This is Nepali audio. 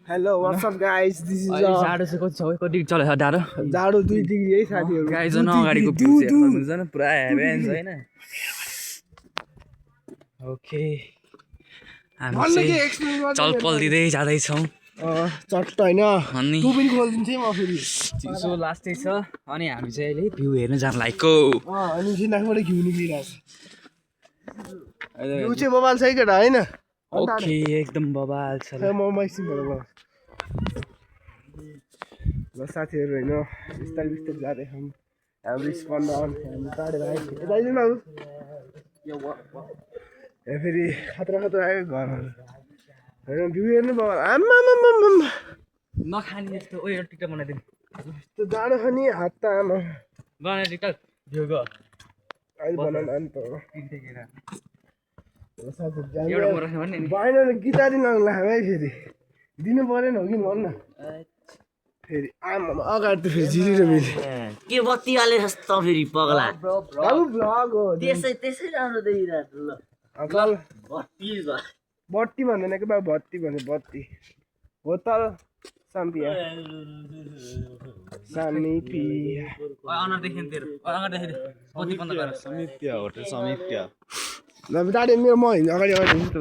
Hello, what's up guys? This is जाडो चाहिँ कति छ कति चलेछ जाडो जाडो 2 डिग्री है साथीहरु गाइस जन अगाडिको भ्यू चाहिँ हेर्न सक्नुहुन्छ हैन पुरा हेभेन्स हैन ओके हामी चाहिँ चलपल दिँदै जाँदै छौं चट्ट हैन अनि तु पनि खोल्दिन्छै म फेरि चिसो लास्टै छ अनि हामी चाहिँ अहिले भ्यू हेर्न जान लागेको अनि सिनाकबाट घिउ निक्लिरहेछ भ्यू चाहिँ बबाल छ है केटा हैन ओके एकदम बबाल छ म मैक्सिमबाट ल साथीहरु हैन बिस्तारै बिस्तारै जाँदै छौं हाम्रो स्पन्द हामी टाढेर आइछ यता न ए फेरि खतरा खतरा आयो घरहरु हैन भ्यू हेर्नु बबाल आम्मा नखानी यस्तो ओ यो टिकटक बनाइदिनु यस्तो जाडो छ नि हात त आमा बनाए टिकटक भ्यूको अहिले बनाउन अनि त एउटा म राख्नु भन्ने नि भएन गिटारी नला है फेरि दिनु परेन हो कि भन्न फेरि आमा अगाडि त फेरि झिरिरो मिल्यो के बत्ती हाले जस्तो फेरि पगला बाबु भ्लग हो त्यसै राम्रो देखिरहेको ल चल बत्ती बत्ती भन्दैन के बाबु बत्ती भन्ने बत्ती हो त साम्पिया सामिपिया अनर देखिन तेरो अगाडि देखिन बत्ती बन्द गर समित्या होटल समित्या ल दाडी मेरो म अगाडि हिँड्छु